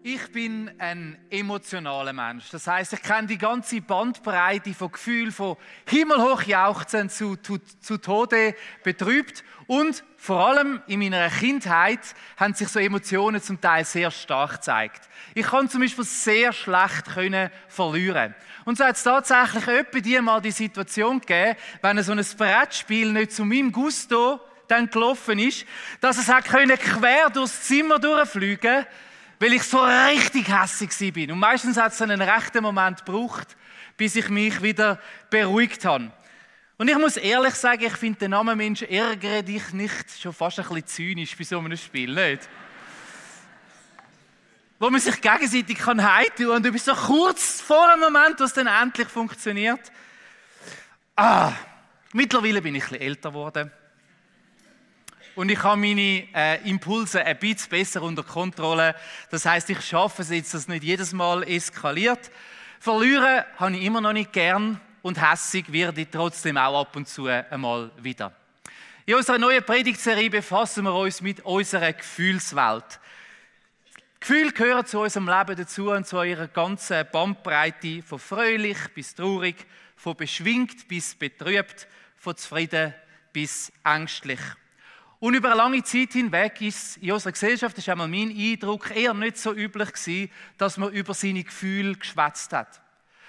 Ich bin ein emotionaler Mensch. Das heißt, ich kenne die ganze Bandbreite von Gefühlen, von himmelhoch jauchzend zu Tode betrübt. Und vor allem in meiner Kindheit haben sich so Emotionen zum Teil sehr stark gezeigt. Ich kann zum Beispiel sehr schlecht verlieren. Und so hat es tatsächlich etwa die mal die Situation gegeben, wenn so ein Brettspiel nicht zu meinem Gusto dann gelaufen ist, dass es quer durchs Zimmer durchfliegen, weil ich so richtig hässig bin. Und meistens hat es einen rechten Moment gebraucht, bis ich mich wieder beruhigt habe. Und ich muss ehrlich sagen, ich finde den Namen Mensch ärgere dich nicht schon fast ein bisschen zynisch bei so einem Spiel, nicht? Wo man sich gegenseitig heimtun kann und du bist so kurz vor dem Moment, wo es dann endlich funktioniert. Mittlerweile bin ich ein bisschen älter geworden. Und ich habe meine Impulse ein bisschen besser unter Kontrolle. Das heisst, ich schaffe es jetzt, dass es nicht jedes Mal eskaliert. Verlieren habe ich immer noch nicht gern und hässig werde ich trotzdem auch ab und zu einmal wieder. In unserer neuen Predigtserie befassen wir uns mit unserer Gefühlswelt. Gefühle gehören zu unserem Leben dazu und zu ihrer ganzen Bandbreite, von fröhlich bis traurig, von beschwingt bis betrübt, von zufrieden bis ängstlich. Und über eine lange Zeit hinweg ist in unserer Gesellschaft, das ist einmal mein Eindruck, eher nicht so üblich gewesen, dass man über seine Gefühle geschwätzt hat.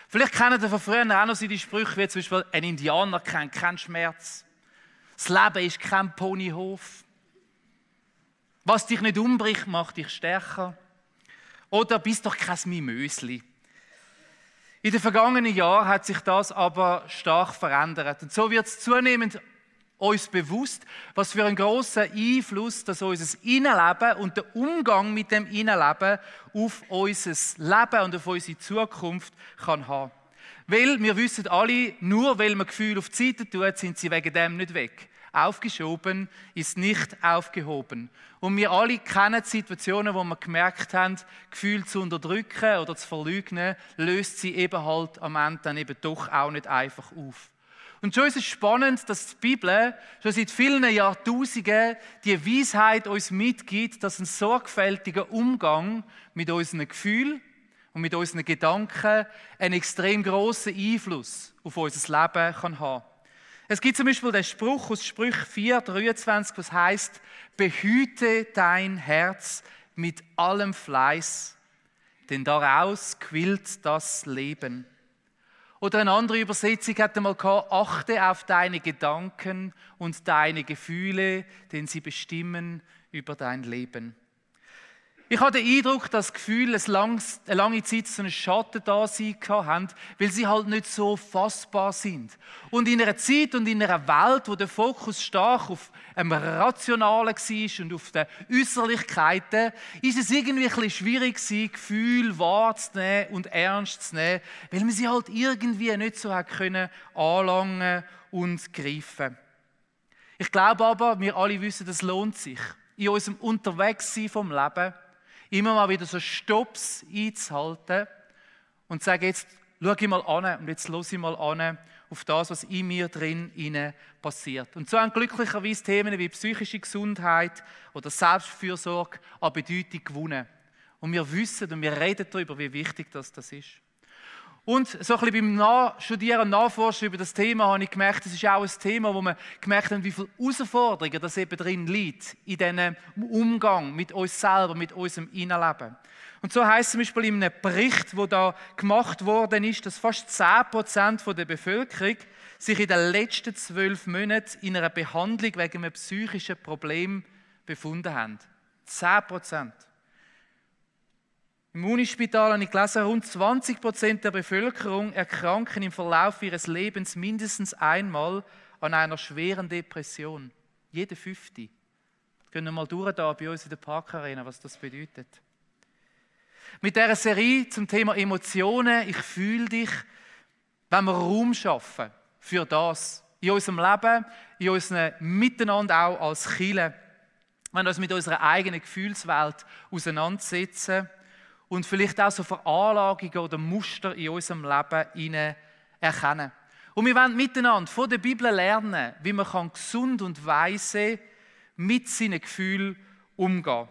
Vielleicht kennen Sie von früher auch noch so die Sprüche, wie zum Beispiel, ein Indianer kennt keinen Schmerz. Das Leben ist kein Ponyhof. Was dich nicht umbricht, macht dich stärker. Oder bist doch kein Mimösli. In den vergangenen Jahren hat sich das aber stark verändert. Und so wird es zunehmend uns bewusst, was für einen grossen Einfluss das unser Innenleben und der Umgang mit dem Innenleben auf unser Leben und auf unsere Zukunft kann haben. Weil wir wissen alle, nur weil man Gefühle auf die Seite tut, sind sie wegen dem nicht weg. Aufgeschoben ist nicht aufgehoben. Und wir alle kennen Situationen, wo wir gemerkt haben, Gefühle zu unterdrücken oder zu verleugnen, löst sie eben halt am Ende dann eben doch auch nicht einfach auf. Und schon ist es spannend, dass die Bibel schon seit vielen Jahrtausenden die Weisheit uns mitgibt, dass ein sorgfältiger Umgang mit unseren Gefühlen und mit unseren Gedanken einen extrem grossen Einfluss auf unser Leben kann haben. Es gibt zum Beispiel den Spruch aus Sprüche 4,23, was heißt: Behüte dein Herz mit allem Fleiß, denn daraus quillt das Leben. Oder eine andere Übersetzung hat einmal gehabt: Achte auf deine Gedanken und deine Gefühle, denn sie bestimmen über dein Leben. Ich habe den Eindruck, dass Gefühle eine lange Zeit so einen Schatten da haben, weil sie halt nicht so fassbar sind. Und in einer Zeit und in einer Welt, wo der Fokus stark auf dem Rationalen war und auf den Äußerlichkeiten, ist es irgendwie ein bisschen schwierig gewesen, Gefühle wahrzunehmen und ernst zu nehmen, weil man sie halt irgendwie nicht so anlangen und greifen. Ich glaube aber, wir alle wissen, das lohnt sich. In unserem Unterwegssein vom Leben immer mal wieder so Stopps einzuhalten und zu sagen, jetzt schau ich mal an und jetzt höre ich mal an auf das, was in mir drin passiert. Und so haben glücklicherweise Themen wie psychische Gesundheit oder Selbstfürsorge an Bedeutung gewonnen. Und wir wissen und wir reden darüber, wie wichtig das ist. Und so ein bisschen beim Nachstudieren und Nachforschen über das Thema habe ich gemerkt, das ist auch ein Thema, wo wir gemerkt haben, wie viele Herausforderungen das eben drin liegt, in diesem Umgang mit uns selber, mit unserem Innenleben. Und so heisst es zum Beispiel in einem Bericht, der da gemacht worden ist, dass fast 10% der Bevölkerung sich in den letzten 12 Monaten in einer Behandlung wegen einem psychischen Problem befunden haben. 10%. Im Unispital habe ich gelesen, rund 20% der Bevölkerung erkranken im Verlauf ihres Lebens mindestens einmal an einer schweren Depression. Jede 5. Gehen wir mal durch da bei uns in der Parkarena, was das bedeutet. Mit dieser Serie zum Thema Emotionen, ich fühle dich, wenn wir Raum schaffen für das in unserem Leben, in unserem Miteinander auch als Kirche, wenn wir uns mit unserer eigenen Gefühlswelt auseinandersetzen und vielleicht auch so Veranlagungen oder Muster in unserem Leben erkennen. Und wir wollen miteinander von der Bibel lernen, wie man gesund und weise mit seinen Gefühlen umgehen kann.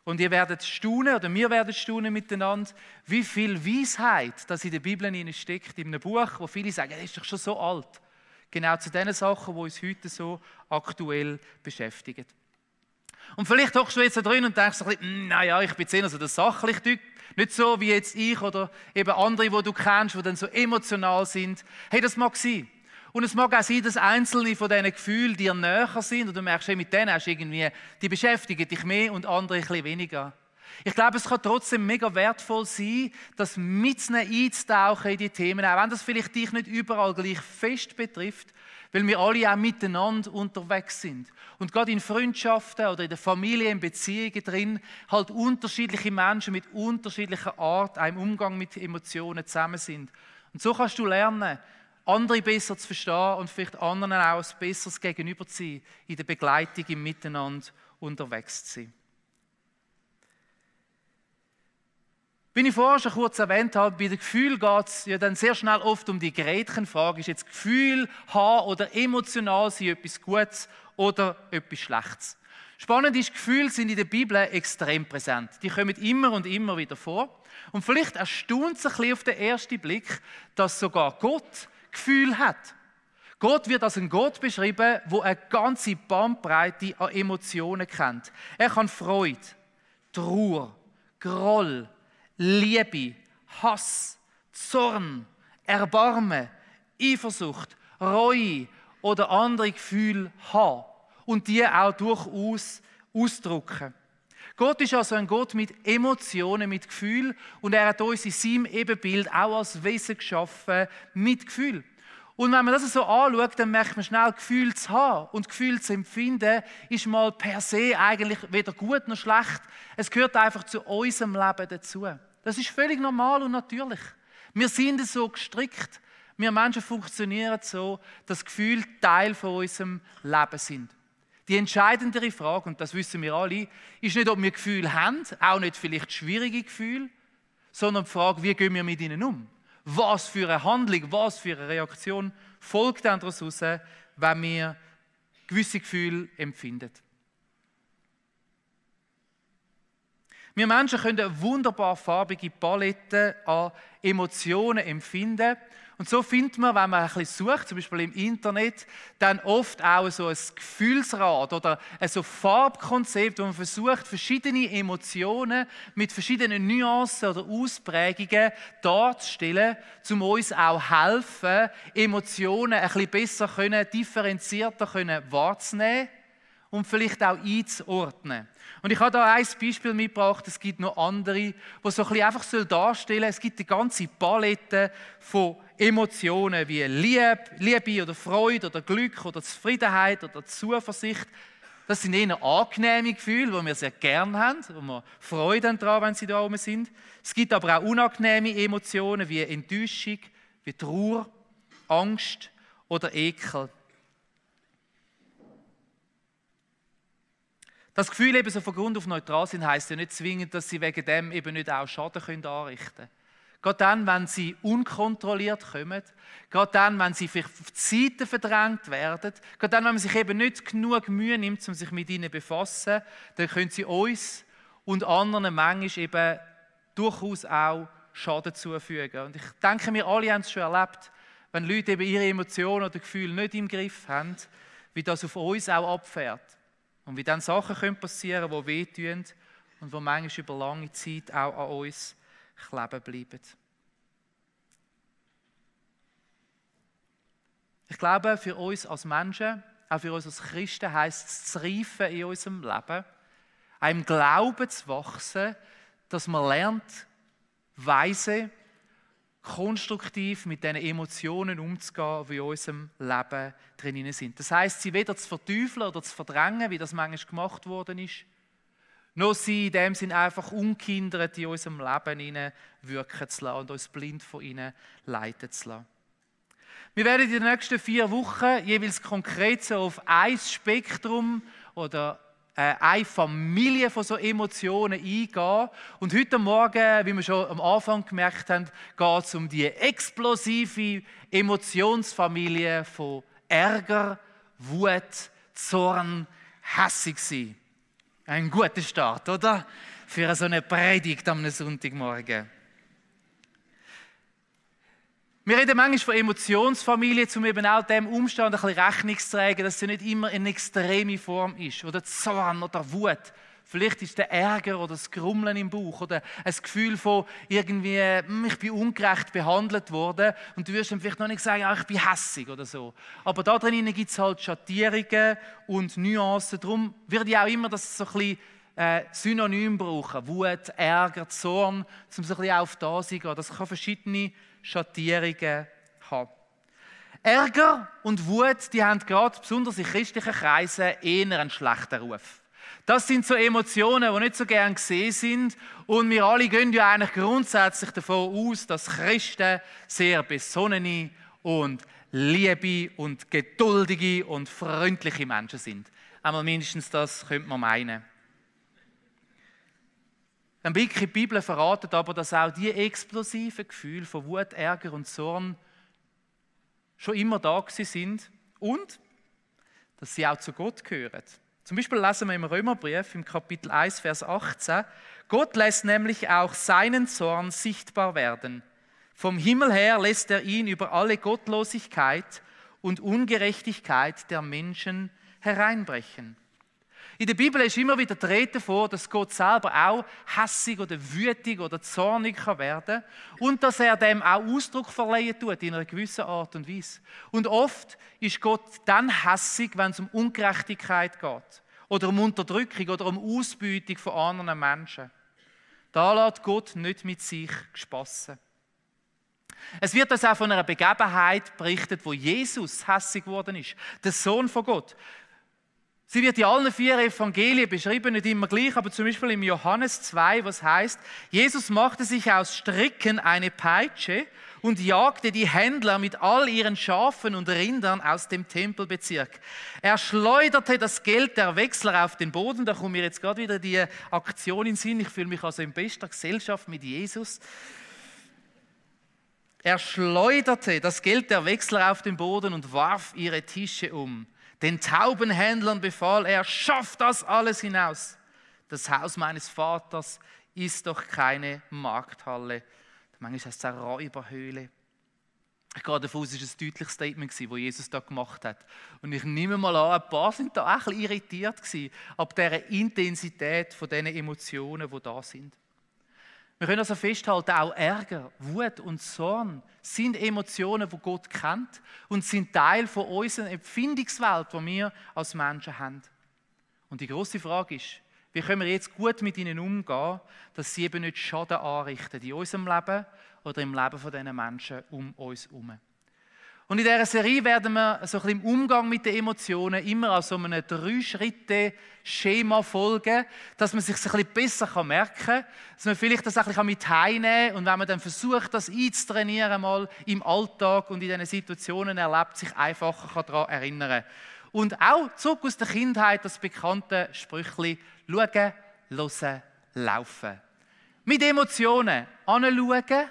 Und ihr werdet staunen, oder wir werden staunen miteinander, wie viel Weisheit das in der Bibel steckt, in einem Buch, wo viele sagen, das ist doch schon so alt. Genau zu den Sachen, die uns heute so aktuell beschäftigen. Und vielleicht hockst du jetzt da drin und denkst so ein bisschen, naja, ich bin jetzt eher so der sachliche Typ, nicht so wie jetzt ich oder eben andere, die du kennst, die dann so emotional sind. Hey, das mag sein. Und es mag auch sein, dass einzelne von diesen Gefühlen dir näher sind und du merkst, hey, mit denen hast du irgendwie, die beschäftigen dich mehr und andere ein bisschen weniger. Ich glaube, es kann trotzdem mega wertvoll sein, das mit einzutauchen in die Themen, auch wenn das vielleicht dich nicht überall gleich fest betrifft, weil wir alle auch miteinander unterwegs sind. Und gerade in Freundschaften oder in der Familie, in Beziehungen drin, halt unterschiedliche Menschen mit unterschiedlicher Art auch im Umgang mit Emotionen zusammen sind. Und so kannst du lernen, andere besser zu verstehen und vielleicht anderen auch ein besseres Gegenüber zu sein, in der Begleitung, im Miteinander unterwegs zu sein. Wie ich vorher schon kurz erwähnt habe, bei dem Gefühl geht es ja dann sehr schnell oft um die Gretchenfrage, ist jetzt Gefühl haben oder emotional sein etwas Gutes oder etwas Schlechtes. Spannend ist, Gefühle sind in der Bibel extrem präsent. Die kommen immer und immer wieder vor. Und vielleicht erstaunt es ein bisschen auf den ersten Blick, dass sogar Gott Gefühl hat. Gott wird als ein Gott beschrieben, der eine ganze Bandbreite an Emotionen kennt. Er kann Freude, Trauer, Groll, Liebe, Hass, Zorn, Erbarmen, Eifersucht, Reue oder andere Gefühle haben und die auch durchaus ausdrücken. Gott ist also ein Gott mit Emotionen, mit Gefühl und er hat uns in seinem Ebenbild auch als Wesen geschaffen mit Gefühl. Und wenn man das so anschaut, dann merkt man schnell, Gefühl zu haben und Gefühl zu empfinden, ist mal per se eigentlich weder gut noch schlecht. Es gehört einfach zu unserem Leben dazu. Das ist völlig normal und natürlich. Wir sind so gestrickt. Wir Menschen funktionieren so, dass Gefühle Teil von unserem Leben sind. Die entscheidendere Frage, und das wissen wir alle, ist nicht, ob wir Gefühle haben, auch nicht vielleicht schwierige Gefühle, sondern die Frage, wie gehen wir mit ihnen um? Was für eine Handlung, was für eine Reaktion folgt dann daraus, wenn wir gewisse Gefühle empfinden? Wir Menschen können eine wunderbar farbige Palette an Emotionen empfinden. Und so findet man, wenn man ein bisschen sucht, zum Beispiel im Internet, dann oft auch so ein Gefühlsrad oder ein Farbkonzept, wo man versucht, verschiedene Emotionen mit verschiedenen Nuancen oder Ausprägungen darzustellen, um uns auch helfen, Emotionen ein bisschen besser differenzierter wahrzunehmen und vielleicht auch einzuordnen. Und ich habe da ein Beispiel mitgebracht, es gibt noch andere, die so ein bisschen einfach darstellen sollen. Es gibt eine ganze Palette von Emotionen wie Liebe oder Freude oder Glück oder Zufriedenheit oder Zuversicht. Das sind eher angenehme Gefühle, die wir sehr gerne haben, wo wir Freude daran, wenn sie da oben sind. Es gibt aber auch unangenehme Emotionen wie Enttäuschung, wie Trauer, Angst oder Ekel. Das Gefühl eben so von Grund auf neutral sind, heisst ja nicht zwingend, dass sie wegen dem eben nicht auch Schaden anrichten können. Gerade dann, wenn sie unkontrolliert kommen, gerade dann, wenn sie vielleicht auf die Seite verdrängt werden, gerade dann, wenn man sich eben nicht genug Mühe nimmt, um sich mit ihnen zu befassen, dann können sie uns und anderen manchmal eben durchaus auch Schaden zufügen. Und ich denke, wir alle haben es schon erlebt, wenn Leute eben ihre Emotionen oder Gefühle nicht im Griff haben, wie das auf uns auch abfährt. Und wie dann Sachen passieren können, die wehtun und die manchmal über lange Zeit auch an uns kleben bleiben. Ich glaube, für uns als Menschen, auch für uns als Christen, heisst es zu reifen in unserem Leben, einem Glauben zu wachsen, dass man lernt, weise, konstruktiv mit den Emotionen umzugehen, die in unserem Leben drin sind. Das heisst, sie weder zu verteufeln oder zu verdrängen, wie das manchmal gemacht worden ist, noch sie in dem Sinn einfach ungehindert in unserem Leben wirken zu lassen und uns blind von ihnen leiten zu lassen. Wir werden in den nächsten 4 Wochen jeweils konkret so auf ein Spektrum oder eine Familie von so Emotionen eingehen. Und heute Morgen, wie wir schon am Anfang gemerkt haben, geht es um die explosive Emotionsfamilie von Ärger, Wut, Zorn, hässig sein. Ein guter Start, oder? für so eine Predigt am Sonntagmorgen. Wir reden manchmal von Emotionsfamilie, um eben auch dem Umstand ein bisschen Rechnung zu tragen, dass sie nicht immer eine extreme Form ist. Oder Zorn oder Wut. Vielleicht ist der Ärger oder das Grummeln im Bauch oder ein Gefühl von irgendwie, ich bin ungerecht behandelt worden und du wirst dann vielleicht noch nicht sagen, ja, ich bin hässig oder so. Aber da drin gibt es halt Schattierungen und Nuancen. Darum würde ich auch immer das so ein bisschen Synonym brauchen. Wut, Ärger, Zorn, um so ein bisschen auf das zu gehen. Das kann verschiedene Schattierungen haben. Ärger und Wut, die haben gerade besonders in christlichen Kreisen eher einen schlechten Ruf. Das sind so Emotionen, die nicht so gern gesehen sind. Und wir alle gehen ja eigentlich grundsätzlich davon aus, dass Christen sehr besonnene und liebe und geduldige und freundliche Menschen sind. Einmal mindestens das könnte man meinen. Ein Blick in die Bibel verratet aber, dass auch die explosiven Gefühle von Wut, Ärger und Zorn schon immer da sind und dass sie auch zu Gott gehören. Zum Beispiel lesen wir im Römerbrief im Kapitel 1, Vers 18, Gott lässt nämlich auch seinen Zorn sichtbar werden. Vom Himmel her lässt er ihn über alle Gottlosigkeit und Ungerechtigkeit der Menschen hereinbrechen. In der Bibel ist immer wieder die Rede davon, dass Gott selber auch hässig oder wütig oder zornig werden kann und dass er dem auch Ausdruck verleihen tut in einer gewissen Art und Weise. Und oft ist Gott dann hässig, wenn es um Ungerechtigkeit geht oder um Unterdrückung oder um Ausbeutung von anderen Menschen. Da lässt Gott nicht mit sich spassen. Es wird uns auch von einer Begebenheit berichtet, wo Jesus hässig geworden ist, der Sohn von Gott. Sie wird in allen 4 Evangelien beschrieben, nicht immer gleich, aber zum Beispiel im Johannes 2, was heißt, Jesus machte sich aus Stricken eine Peitsche und jagte die Händler mit all ihren Schafen und Rindern aus dem Tempelbezirk. Er schleuderte das Geld der Wechsler auf den Boden. Da kommt mir jetzt gerade wieder die Aktion in den Sinn. Ich fühle mich also in bester Gesellschaft mit Jesus. Er schleuderte das Geld der Wechsler auf den Boden und warf ihre Tische um. Den Taubenhändlern befahl er, schafft das alles hinaus. Das Haus meines Vaters ist doch keine Markthalle. Manchmal heißt es auch Räuberhöhle. Ich gehe davon aus, es war ein deutliches Statement, das Jesus da gemacht hat. Und ich nehme mal an, ein paar sind da auch ein bisschen irritiert gewesen, ab dieser Intensität von diesen Emotionen, die da sind. Wir können also festhalten, auch Ärger, Wut und Zorn sind Emotionen, die Gott kennt und sind Teil von unserer Empfindungswelt, die wir als Menschen haben. Und die grosse Frage ist, wie können wir jetzt gut mit ihnen umgehen, dass sie eben nicht Schaden anrichten in unserem Leben oder im Leben von diesen Menschen um uns herum. Und in dieser Serie werden wir so ein bisschen im Umgang mit den Emotionen immer an so einem 3-Schritte-Schema folgen, dass man sich ein bisschen besser merken kann, dass man vielleicht das ein bisschen mit heimnehmen kann und wenn man dann versucht, das einzutrainieren mal im Alltag und in diesen Situationen erlebt, sich einfacher daran erinnern kann. Und auch zurück aus der Kindheit das bekannte Sprüchli, schauen, hören, laufen. Mit Emotionen anschauen,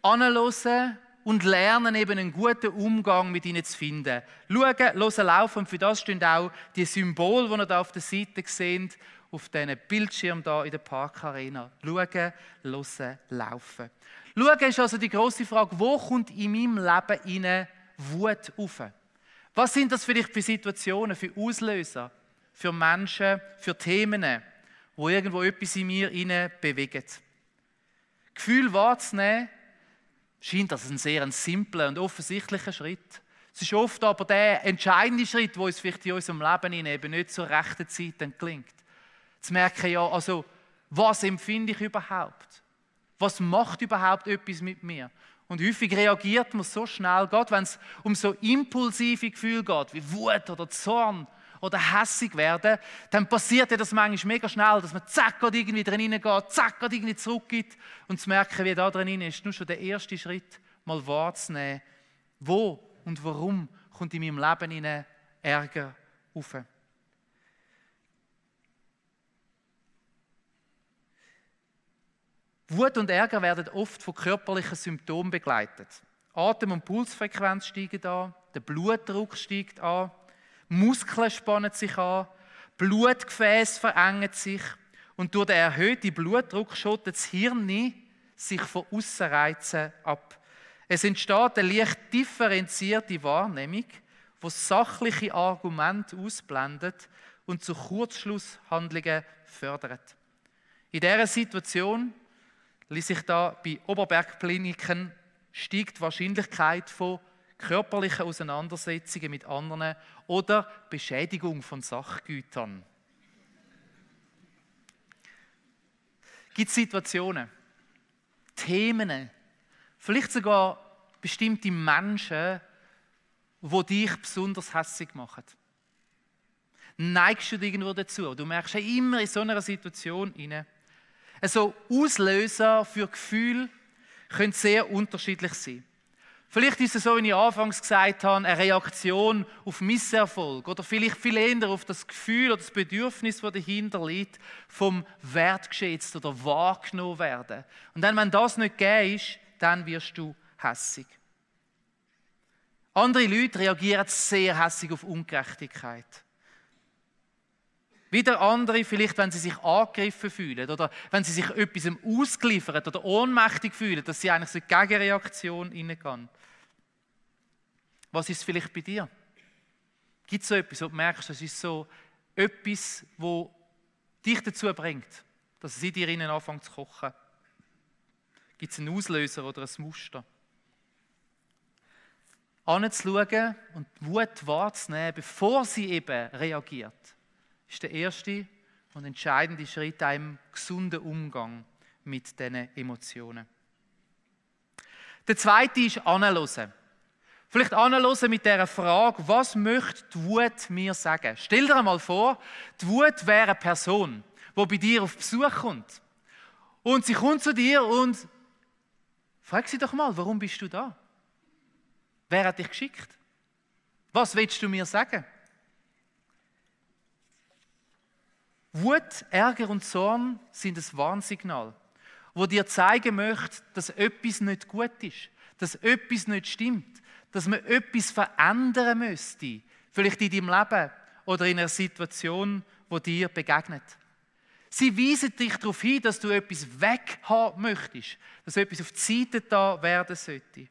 anhören, und lernen, eben einen guten Umgang mit ihnen zu finden. Schauen, hören, laufen. Und für das stehen auch die Symbole, die ihr hier auf der Seite seht, auf diesen Bildschirm hier in der Parkarena. Schauen, hören, laufen. Schauen ist also die grosse Frage, wo kommt in meinem Leben rein Wut auf? Was sind das vielleicht für Situationen, für Auslöser, für Menschen, für Themen, wo irgendwo etwas in mir rein bewegen? Gefühl wahrzunehmen, scheint das ein sehr simpler und offensichtlicher Schritt. Es ist oft aber der entscheidende Schritt, der uns vielleicht in unserem Leben eben nicht zur rechten Zeit gelingt. Zu merken, ja, also, was empfinde ich überhaupt? Was macht überhaupt etwas mit mir? Und häufig reagiert man so schnell, gerade wenn es um so impulsive Gefühle geht, wie Wut oder Zorn oder hässig werden, dann passiert ja das manchmal mega schnell, dass man zack gerade irgendwie drin geht, zack gerade irgendwie zurückgeht und zu merken, wie da drin ist, nur schon der erste Schritt, mal wahrzunehmen, wo und warum kommt in meinem Leben hinein Ärger auf. Wut und Ärger werden oft von körperlichen Symptomen begleitet. Atem- und Pulsfrequenz steigen an, der Blutdruck steigt an, Muskeln spannen sich an, Blutgefäße verengen sich Und durch den erhöhten Blutdruck schottet das Hirn sich von Aussenreizen ab. Es entsteht eine leicht differenzierte Wahrnehmung, die sachliche Argumente ausblendet und zu Kurzschlusshandlungen fördert. In dieser Situation, ließ sich da bei Oberbergkliniken, steigt die Wahrscheinlichkeit von körperlichen Auseinandersetzungen mit anderen oder Beschädigung von Sachgütern. Gibt es Situationen, Themen, vielleicht sogar bestimmte Menschen, die dich besonders hässig machen? Neigst du dich irgendwo dazu? Du merkst ja immer in so einer Situation hinein. Also Auslöser für Gefühle können sehr unterschiedlich sein. Vielleicht ist es so, wie ich anfangs gesagt habe, eine Reaktion auf Misserfolg oder vielleicht viel eher auf das Gefühl oder das Bedürfnis, das dahinter liegt, vom wertgeschätzt oder wahrgenommen werden. Und dann, wenn das nicht gegeben ist, dann wirst du hässig. Andere Leute reagieren sehr hässig auf Ungerechtigkeit. Wieder andere, vielleicht wenn sie sich angegriffen fühlen oder wenn sie sich etwas ausgeliefert oder ohnmächtig fühlen, dass sie eigentlich so eine Gegenreaktion hineingehen. Was ist vielleicht bei dir? Gibt es so etwas, wo du merkst, das ist so etwas, das dich dazu bringt, dass es in dir innen anfängt zu kochen? Gibt es einen Auslöser oder ein Muster? Anzuschauen und die Wut wahrzunehmen, bevor sie eben reagiert, ist der erste und entscheidende Schritt einem gesunden Umgang mit diesen Emotionen. Der zweite ist anhören. Vielleicht anhören mit dieser Frage, was möchte die Wut mir sagen? Stell dir einmal vor, die Wut wäre eine Person, die bei dir auf Besuch kommt. Und sie kommt zu dir und frag sie doch mal, warum bist du da? Wer hat dich geschickt? Was willst du mir sagen? Wut, Ärger und Zorn sind ein Warnsignal, wo dir zeigen möchte, dass etwas nicht gut ist, dass etwas nicht stimmt, dass man etwas verändern müsste, vielleicht in deinem Leben oder in einer Situation, die dir begegnet. Sie weisen dich darauf hin, dass du etwas weghaben möchtest, dass etwas auf die Seite da werden sollte.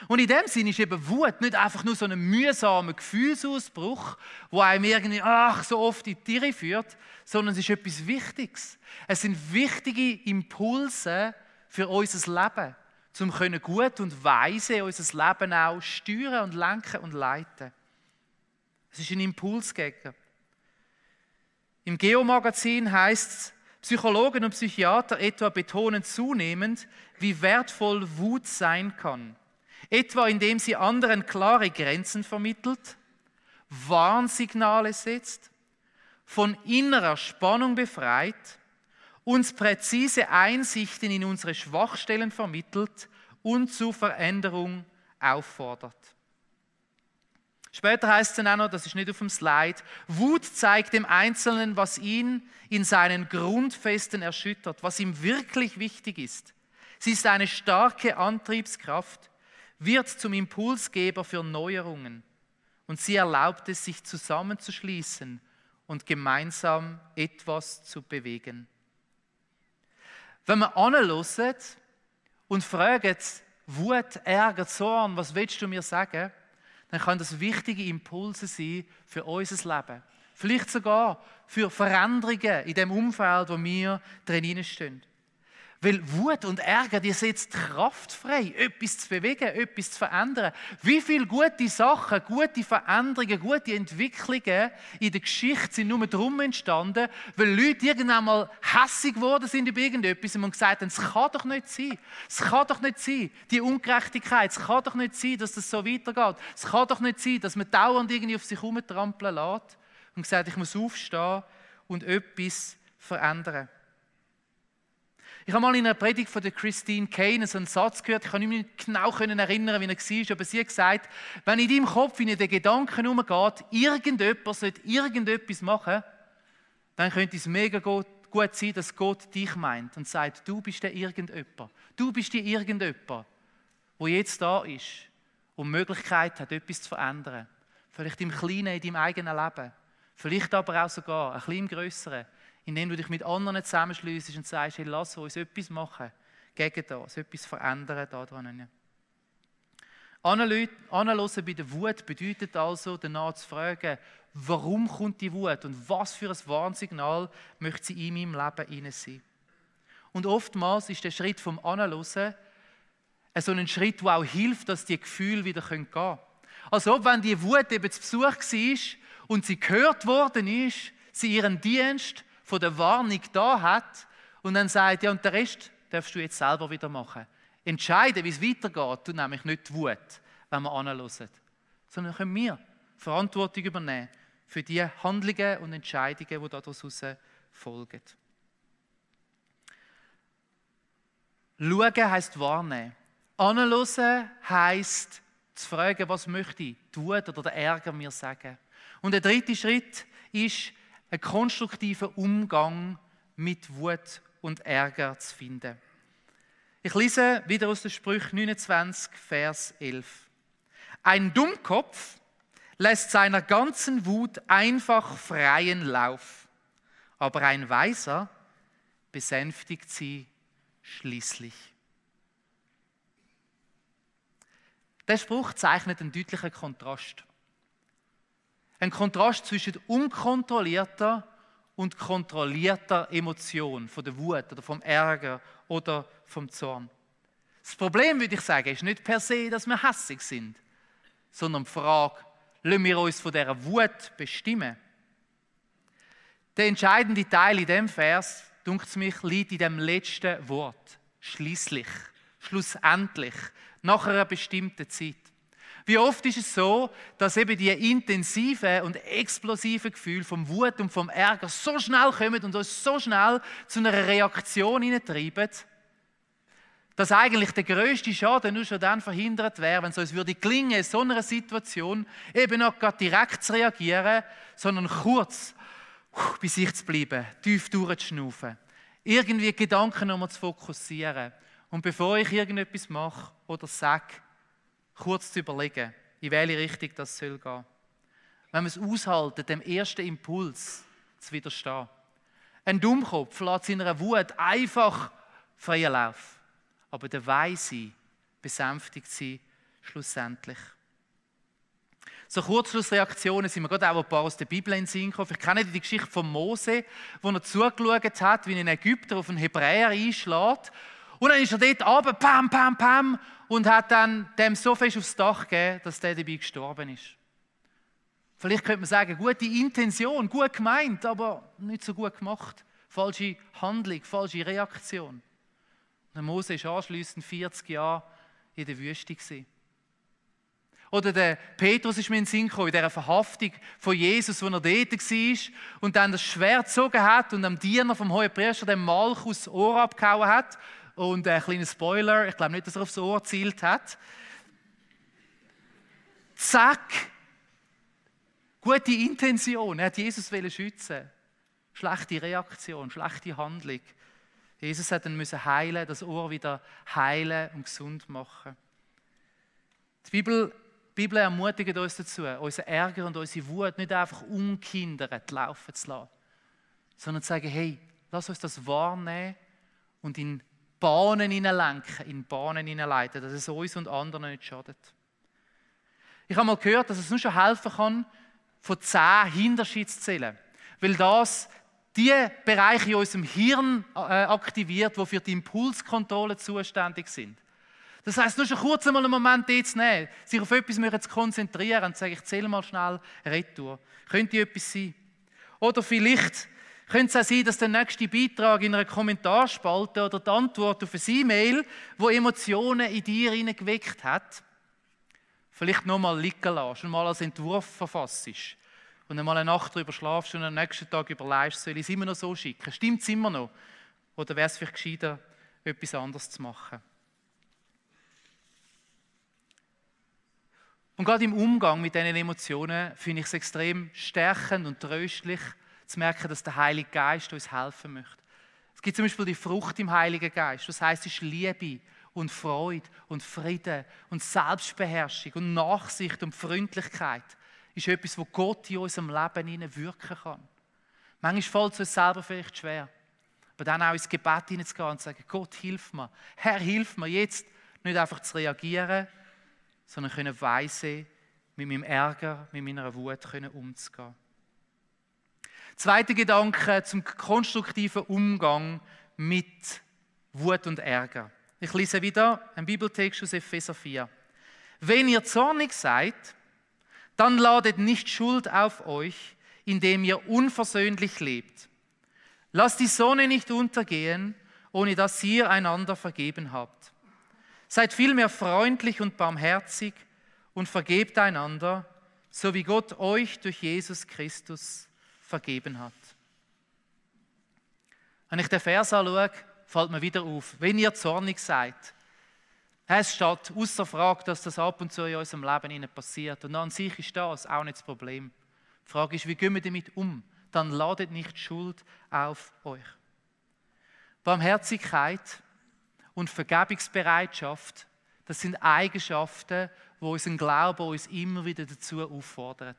Und in dem Sinne ist eben Wut nicht einfach nur so ein mühsamer Gefühlsausbruch, der einem irgendwie so oft in die Tiere führt, sondern es ist etwas Wichtiges. Es sind wichtige Impulse für unser Leben, um gut und weise unser Leben auch steuern und lenken und leiten. Es ist ein Impulsgeber. Im Geo-Magazin heißt es, Psychologen und Psychiater etwa betonen zunehmend, wie wertvoll Wut sein kann. Etwa indem sie anderen klare Grenzen vermittelt, Warnsignale setzt, von innerer Spannung befreit, uns präzise Einsichten in unsere Schwachstellen vermittelt und zur Veränderung auffordert. Später heißt es dann auch noch, das ist nicht auf dem Slide, Wut zeigt dem Einzelnen, was ihn in seinen Grundfesten erschüttert, was ihm wirklich wichtig ist. Sie ist eine starke Antriebskraft, wird zum Impulsgeber für Neuerungen und sie erlaubt es, sich zusammenzuschließen und gemeinsam etwas zu bewegen. Wenn man anhört und fragt, Wut, Ärger, Zorn, was willst du mir sagen? Dann kann das wichtige Impulse sein für unser Leben. Vielleicht sogar für Veränderungen in dem Umfeld, wo wir drin stehen. Weil Wut und Ärger, die setzt Kraft frei, etwas zu bewegen, etwas zu verändern. Wie viele gute Sachen, gute Veränderungen, gute Entwicklungen in der Geschichte sind nur darum entstanden, weil Leute irgendwann mal hässig geworden sind über irgendetwas und gesagt haben, es kann doch nicht sein. Es kann doch nicht sein, die Ungerechtigkeit. Es kann doch nicht sein, dass das so weitergeht. Es kann doch nicht sein, dass man dauernd irgendwie auf sich herumtrampeln lässt und gesagt, ich muss aufstehen und etwas verändern. Ich habe mal in einer Predigt von der Christine Kane so einen Satz gehört, ich kann mich nicht genau erinnern, wie er war, aber sie hat gesagt, wenn in deinem Kopf in den Gedanken umgeht, irgendjemand sollte irgendetwas machen, dann könnte es mega gut sein, dass Gott dich meint und sagt, du bist der irgendjemand. Du bist die irgendjemand, der jetzt da ist und die Möglichkeit hat, etwas zu verändern. Vielleicht im Kleinen, in deinem eigenen Leben. Vielleicht aber auch sogar ein bisschen im Grösseren, indem du dich mit anderen zusammenschliessest und sagst, hey, lass uns etwas machen gegen das, etwas verändern daran. Anhören bei der Wut bedeutet also, danach zu fragen, warum kommt die Wut und was für ein Warnsignal möchte sie in meinem Leben hinein sein. Und oftmals ist der Schritt vom Anhören so ein Schritt, der auch hilft, dass die Gefühle wieder gehen können. Also ob wenn die Wut eben zu Besuch war und sie gehört worden ist, sie ihren Dienst von der Warnung da hat und dann sagt, ja und den Rest darfst du jetzt selber wieder machen. Entscheiden, wie es weitergeht, tut nämlich nicht die Wut, wenn wir anhören, sondern können wir Verantwortung übernehmen für die Handlungen und Entscheidungen, die daraus folgen. Schauen heisst wahrnehmen. Anhören heisst zu fragen, was möchte ich, die Wut oder der Ärger mir sagen. Und der dritte Schritt ist, einen konstruktiven Umgang mit Wut und Ärger zu finden. Ich lese wieder aus den Sprüchen 29, Vers 11. Ein Dummkopf lässt seiner ganzen Wut einfach freien Lauf, aber ein Weiser besänftigt sie schließlich. Der Spruch zeichnet einen deutlichen Kontrast. Ein Kontrast zwischen unkontrollierter und kontrollierter Emotion, von der Wut oder vom Ärger oder vom Zorn. Das Problem, würde ich sagen, ist nicht per se, dass wir hässig sind, sondern die Frage, lassen wir uns von dieser Wut bestimmen? Der entscheidende Teil in diesem Vers, dunkt es mich, liegt in dem letzten Wort. Schließlich, schlussendlich, nach einer bestimmten Zeit. Wie oft ist es so, dass eben die intensiven und explosiven Gefühle vom Wut und vom Ärger so schnell kommen und uns so schnell zu einer Reaktion hineintreiben, dass eigentlich der grösste Schaden nur schon dann verhindert wäre, wenn es uns würde gelingen, in so einer Situation eben noch gar direkt zu reagieren, sondern kurz bei sich zu bleiben, tief durchzuschnaufen, irgendwie Gedanken nochmal zu fokussieren und bevor ich irgendetwas mache oder sage, kurz zu überlegen, in welche Richtung das soll gehen. Wenn wir es aushalten, dem ersten Impuls zu widerstehen. Ein Dummkopf lässt seiner Wut einfach freien Lauf. Aber der Weise besänftigt sie schlussendlich. So Kurzschlussreaktionen sind mir gerade auch ein paar aus der Bibel in den Sinn gekommen. Ich kenne die Geschichte von Mose, wo er zugeschaut hat, wie ein Ägypter auf einen Hebräer einschlägt. Und dann ist er dort runter, pam, pam, pam, und hat dann dem so fest aufs Dach gegeben, dass der dabei gestorben ist. Vielleicht könnte man sagen, gute Intention, gut gemeint, aber nicht so gut gemacht. Falsche Handlung, falsche Reaktion. Und Mose war anschliessend 40 Jahre in der Wüste. Oder der Petrus ist mir in den Sinn gekommen, in dieser Verhaftung von Jesus, wo er dort war und dann das Schwert gezogen hat und am Diener vom Hohenpriester, dem Malchus, das Ohr abgehauen hat. Und ein kleiner Spoiler, ich glaube nicht, dass er aufs Ohr gezielt hat. Zack! Gute Intention, er hat Jesus schützen. Schlechte Reaktion, schlechte Handlung. Jesus hat dann heilen, das Ohr wieder heilen und gesund machen. Die Bibel ermutigt uns dazu, unseren Ärger und unsere Wut nicht einfach ungehindert laufen zu lassen, sondern zu sagen, hey, lass uns das wahrnehmen und in Bahnen hineinlenken, in Bahnen hineinleiten, dass es uns und anderen nicht schadet. Ich habe mal gehört, dass es nur schon helfen kann, von 10 Hinterschieden zu zählen, weil das die Bereiche in unserem Hirn aktiviert, die für die Impulskontrolle zuständig sind. Das heisst, nur schon kurz einmal einen Moment dort zu nehmen, sich auf etwas zu konzentrieren und zu sagen, ich zähle mal schnell Retour. Könnte etwas sein? Oder vielleicht könnte es auch sein, dass der nächste Beitrag in einer Kommentarspalte oder die Antwort auf ein E-Mail, wo Emotionen in dir geweckt hat, vielleicht nochmal liegen lässt und mal als Entwurf verfasst und einmal eine Nacht darüber schlafst und am nächsten Tag überlegst, soll ich es immer noch so schicken? Stimmt es immer noch? Oder wäre es vielleicht gescheiter, etwas anderes zu machen? Und gerade im Umgang mit diesen Emotionen finde ich es extrem stärkend und tröstlich, zu merken, dass der Heilige Geist uns helfen möchte. Es gibt zum Beispiel die Frucht im Heiligen Geist. Das heisst, es ist Liebe und Freude und Frieden und Selbstbeherrschung und Nachsicht und Freundlichkeit. Ist etwas, wo Gott in unserem Leben wirken kann. Manchmal fällt es uns selber vielleicht schwer. Aber dann auch ins Gebet hineinzugehen und zu sagen, Gott, hilf mir. Herr, hilf mir jetzt, nicht einfach zu reagieren, sondern können weise mit meinem Ärger, mit meiner Wut umzugehen. Zweiter Gedanke zum konstruktiven Umgang mit Wut und Ärger. Ich lese wieder einen Bibeltext aus Epheser 4. Wenn ihr zornig seid, dann ladet nicht Schuld auf euch, indem ihr unversöhnlich lebt. Lasst die Sonne nicht untergehen, ohne dass ihr einander vergeben habt. Seid vielmehr freundlich und barmherzig und vergebt einander, so wie Gott euch durch Jesus Christus vergeben hat. Wenn ich den Vers anschaue, fällt mir wieder auf, wenn ihr zornig seid. Es steht außer Frage, dass das ab und zu in unserem Leben passiert. Und an sich ist das auch nicht das Problem. Die Frage ist, wie gehen wir damit um? Dann ladet nicht Schuld auf euch. Barmherzigkeit und Vergebungsbereitschaft, das sind Eigenschaften, die unseren Glauben uns immer wieder dazu auffordern.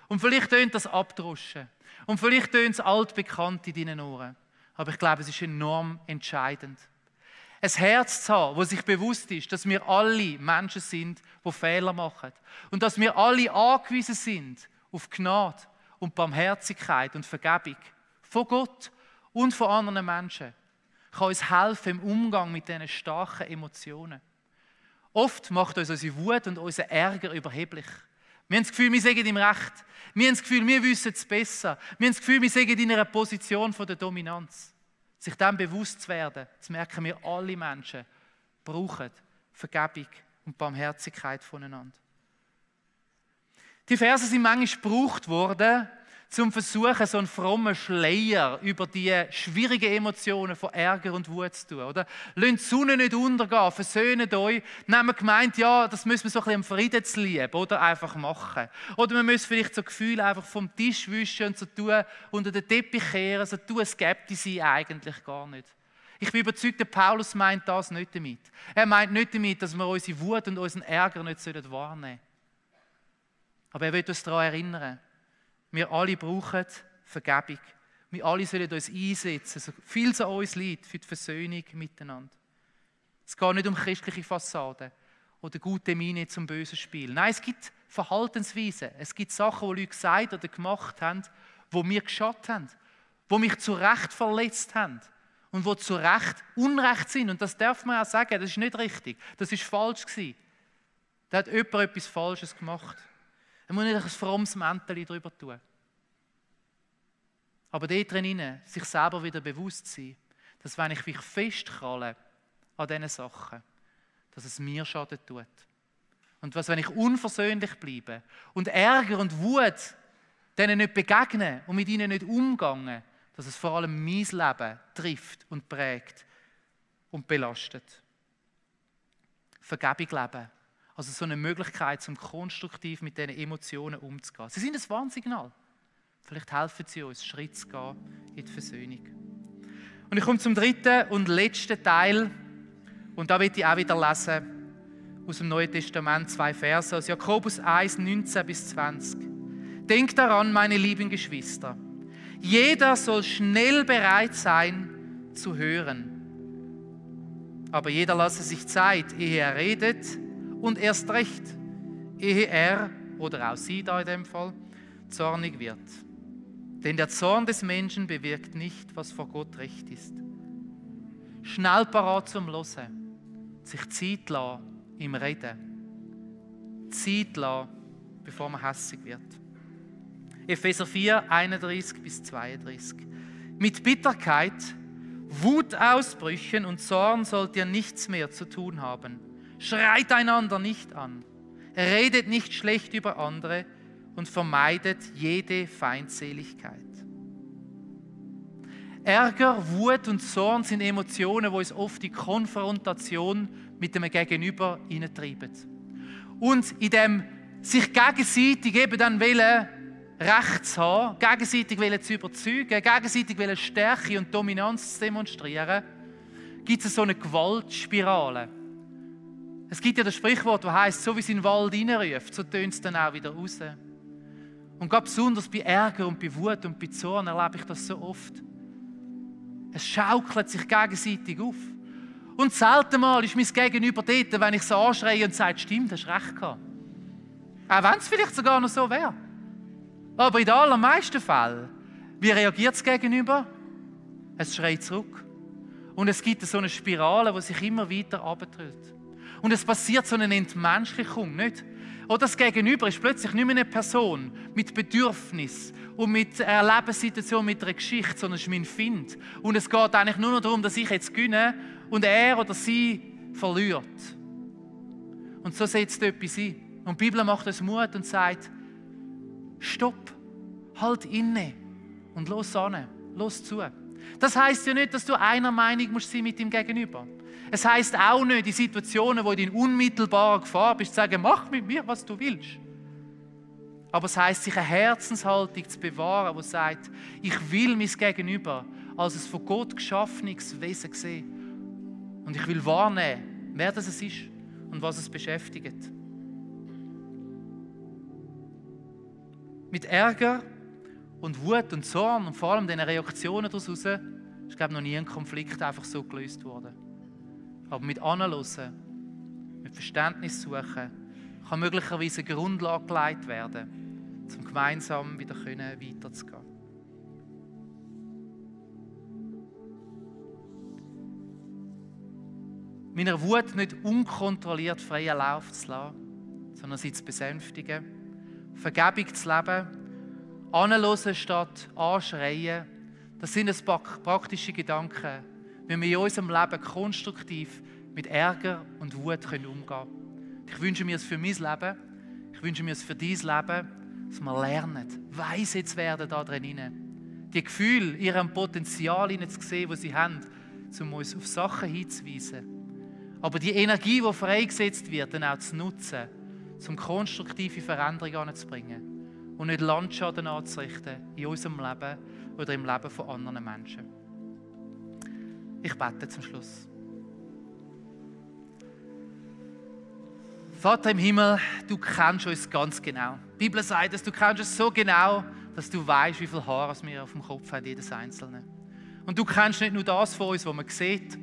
Und vielleicht tönt das abdroschen. Und vielleicht tönt es altbekannt in deinen Ohren. Aber ich glaube, es ist enorm entscheidend. Ein Herz zu haben, das sich bewusst ist, dass wir alle Menschen sind, die Fehler machen. Und dass wir alle angewiesen sind auf Gnade und Barmherzigkeit und Vergebung von Gott und von anderen Menschen, kann uns helfen im Umgang mit diesen starken Emotionen. Oft macht uns unsere Wut und unser Ärger überheblich. Wir haben das Gefühl, wir sind im Recht. Wir haben das Gefühl, wir wissen es besser. Wir haben das Gefühl, wir sind in einer Position der Dominanz. Sich dem bewusst zu werden, das merken wir, alle Menschen brauchen Vergebung und Barmherzigkeit voneinander. Die Verse sind manchmal gebraucht worden, zum Versuchen, so einen frommen Schleier über die schwierigen Emotionen von Ärger und Wut zu tun. Oder? Lasst die Sonne nicht untergehen, versöhnt euch. Dann haben wir gemeint, ja, das müssen wir so ein bisschen am Friedenslieb oder einfach machen. Oder wir müssen vielleicht so Gefühle einfach vom Tisch wischen und so tun, unter den Teppich kehren, so tun, skeptisch sein, eigentlich gar nicht. Ich bin überzeugt, der Paulus meint das nicht damit. Er meint nicht damit, dass wir unsere Wut und unseren Ärger nicht wahrnehmen sollen. Aber er will uns daran erinnern, wir alle brauchen Vergebung. Wir alle sollen uns einsetzen, so viel es an uns liegt, für die Versöhnung miteinander. Es geht nicht um christliche Fassaden oder gute Miene zum bösen Spiel. Nein, es gibt Verhaltensweisen. Es gibt Sachen, die Leute gesagt oder gemacht haben, die mir geschadet haben, die mich zu Recht verletzt haben und die zu Recht Unrecht sind. Und das darf man auch sagen, das ist nicht richtig. Das ist falsch gewesen. Da hat jemand etwas Falsches gemacht. Er muss nicht ein frommes Mäntelchen drüber tun. Aber dort drinnen sich selber wieder bewusst sein, dass wenn ich mich festkralle an diesen Sachen, dass es mir Schaden tut. Und was, wenn ich unversöhnlich bleibe und Ärger und Wut denen nicht begegne und mit ihnen nicht umgehe, dass es vor allem mein Leben trifft und prägt und belastet. Vergebung leben. Also so eine Möglichkeit, um konstruktiv mit diesen Emotionen umzugehen. Sie sind ein Warnsignal. Vielleicht helfen sie uns, Schritt zu gehen in die Versöhnung. Und ich komme zum dritten und letzten Teil. Und da will ich auch wieder lesen aus dem Neuen Testament 2 Verse aus Jakobus 1, 19 bis 20. Denkt daran, meine lieben Geschwister. Jeder soll schnell bereit sein, zu hören. Aber jeder lasse sich Zeit, ehe er redet, und erst recht, ehe er, oder auch sie da in dem Fall, zornig wird. Denn der Zorn des Menschen bewirkt nicht, was vor Gott recht ist. Schnell parat zum Hören, sich Zeit lassen im Reden. Zeit lassen, bevor man hässig wird. Epheser 4, 31 bis 32. Mit Bitterkeit, Wutausbrüchen und Zorn sollt ihr nichts mehr zu tun haben. Schreit einander nicht an, redet nicht schlecht über andere und vermeidet jede Feindseligkeit. Ärger, Wut und Zorn sind Emotionen, die uns oft die Konfrontation mit dem Gegenüber hineintreiben. Und in dem sich gegenseitig eben dann Recht zu haben, gegenseitig zu überzeugen, gegenseitig Stärke und Dominanz zu demonstrieren, gibt es so eine Gewaltspirale. Es gibt ja das Sprichwort, das heisst, so wie es in den Wald hineinruft, so tönt es dann auch wieder raus. Und gerade besonders bei Ärger und bei Wut und bei Zorn erlebe ich das so oft. Es schaukelt sich gegenseitig auf. Und selten mal ist mein Gegenüber dort, wenn ich so anschreie und sage, stimmt, hast recht gehabt. Auch wenn es vielleicht sogar noch so wäre. Aber in den allermeisten Fällen, wie reagiert das Gegenüber? Es schreit zurück. Und es gibt so eine Spirale, die sich immer weiter abdreht. Und es passiert so eine Entmenschlichung, nicht? Oder das Gegenüber ist plötzlich nicht mehr eine Person mit Bedürfnis und mit einer Lebenssituation, mit einer Geschichte, sondern es ist mein Find. Und es geht eigentlich nur noch darum, dass ich jetzt gewinne und er oder sie verliert. Und so setzt etwas ein. Und die Bibel macht uns Mut und sagt, stopp, halt inne und los an, los zu. Das heisst ja nicht, dass du einer Meinung musst sein mit dem Gegenüber. Es heisst auch nicht, in Situationen, wo du in unmittelbarer Gefahr bist, zu sagen, mach mit mir, was du willst. Aber es heisst, sich eine Herzenshaltung zu bewahren, die sagt, ich will mein Gegenüber als ein von Gott geschaffenes Wesen sehen. Und ich will wahrnehmen, wer das ist und was es beschäftigt. Mit Ärger und Wut und Zorn und vor allem den Reaktionen daraus ist, glaube ich, noch nie ein Konflikt einfach so gelöst worden. Aber mit Anhören, mit Verständnis suchen, kann möglicherweise eine Grundlage gelegt werden, um gemeinsam wieder weiterzugehen. Meiner Wut nicht unkontrolliert freien Lauf zu lassen, sondern sie zu besänftigen, Vergebung zu leben, anhören statt anschreien. Das sind ein paar praktische Gedanken, wie wir in unserem Leben konstruktiv mit Ärger und Wut umgehen können. Ich wünsche mir es für mein Leben, ich wünsche mir es für dein Leben, dass wir lernen, weise zu werden da drin. Die Gefühle, ihrem Potenzial zu sehen, das sie haben, um uns auf Sachen hinzuweisen. Aber die Energie, die freigesetzt wird, dann auch zu nutzen, um konstruktive Veränderungen anzubringen und nicht Landschaden anzurichten in unserem Leben oder im Leben von anderen Menschen. Ich bete zum Schluss. Vater im Himmel, du kennst uns ganz genau. Die Bibel sagt es, du kennst uns so genau, dass du weißt, wie viele Haare wir auf dem Kopf haben, jedes Einzelne. Und du kennst nicht nur das von uns, was man sieht,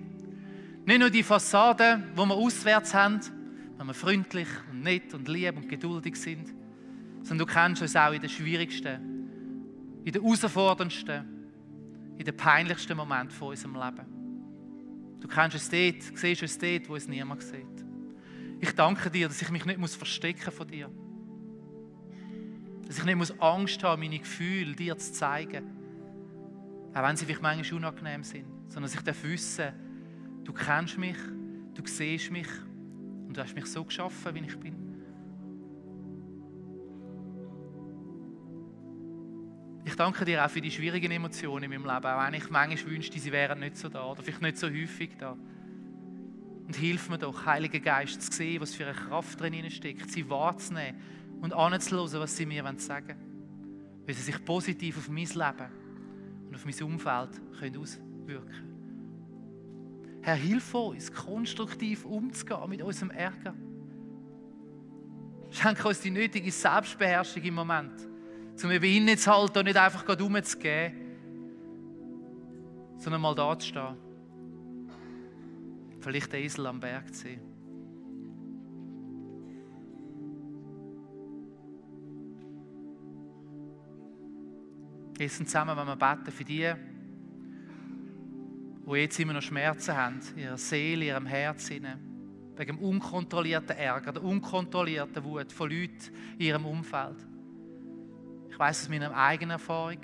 nicht nur die Fassade, die wir auswärts haben, wenn wir freundlich und nett und lieb und geduldig sind, sondern du kennst uns auch in den schwierigsten, in den herausforderndsten, in den peinlichsten Momenten von unserem Leben. Du kennst uns dort, siehst uns dort, wo es niemand sieht. Ich danke dir, dass ich mich nicht verstecken von dir. Dass ich nicht Angst haben, meine Gefühle dir zu zeigen. Auch wenn sie vielleicht manchmal unangenehm sind. Sondern dass ich wissen darf, du kennst mich, du siehst mich und du hast mich so geschaffen, wie ich bin. Ich danke dir auch für die schwierigen Emotionen in meinem Leben, auch wenn ich manchmal wünschte, sie wären nicht so da oder vielleicht nicht so häufig da. Und hilf mir doch, Heiliger Geist, zu sehen, was für eine Kraft drin steckt, sie wahrzunehmen und anzuhören, was sie mir sagen wollen. Weil sie sich positiv auf mein Leben und auf mein Umfeld auswirken können. Herr, hilf uns, konstruktiv umzugehen mit unserem Ärger. Schenke uns die nötige Selbstbeherrschung im Moment, um eben innezuhalten und nicht einfach gerade rumzugehen, sondern mal da zu stehen. Vielleicht den Esel am Berg zu sehen. Jetzt zusammen, wenn wir beten für die, die jetzt immer noch Schmerzen haben, in ihrer Seele, in ihrem Herz, wegen dem unkontrollierten Ärger, der unkontrollierten Wut von Leuten in ihrem Umfeld. Ich weiss aus meiner eigenen Erfahrung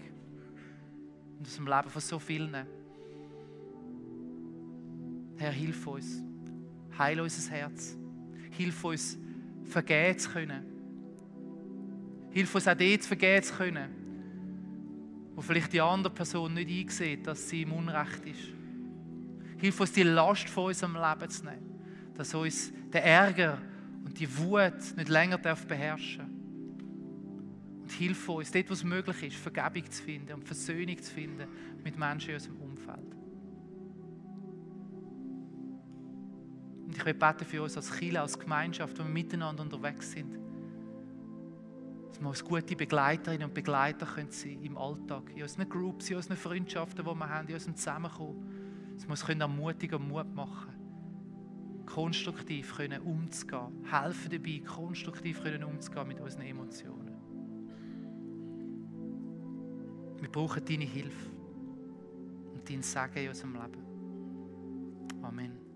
und aus dem Leben von so vielen. Herr, hilf uns, heile unser Herz, hilf uns, vergeben zu können. Hilf uns auch dort vergeben zu können, wo vielleicht die andere Person nicht einsieht, dass sie im Unrecht ist. Hilf uns, die Last von unserem Leben zu nehmen, dass uns der Ärger und die Wut nicht länger beherrschen darf. Und hilf uns, dort, wo es möglich ist, Vergebung zu finden und Versöhnung zu finden mit Menschen in unserem Umfeld. Und ich will beten für uns als Kirche, als Gemeinschaft, wo wir miteinander unterwegs sind. Dass wir als gute Begleiterinnen und Begleiter sein können im Alltag, in unseren Groups, in unseren Freundschaften, die wir haben, in unserem Zusammenkommen. Dass wir uns ermutigen und Mut machen können, konstruktiv umzugehen, helfen dabei, konstruktiv umzugehen mit unseren Emotionen. Wir brauchen deine Hilfe und dein Segen in unserem Leben. Amen.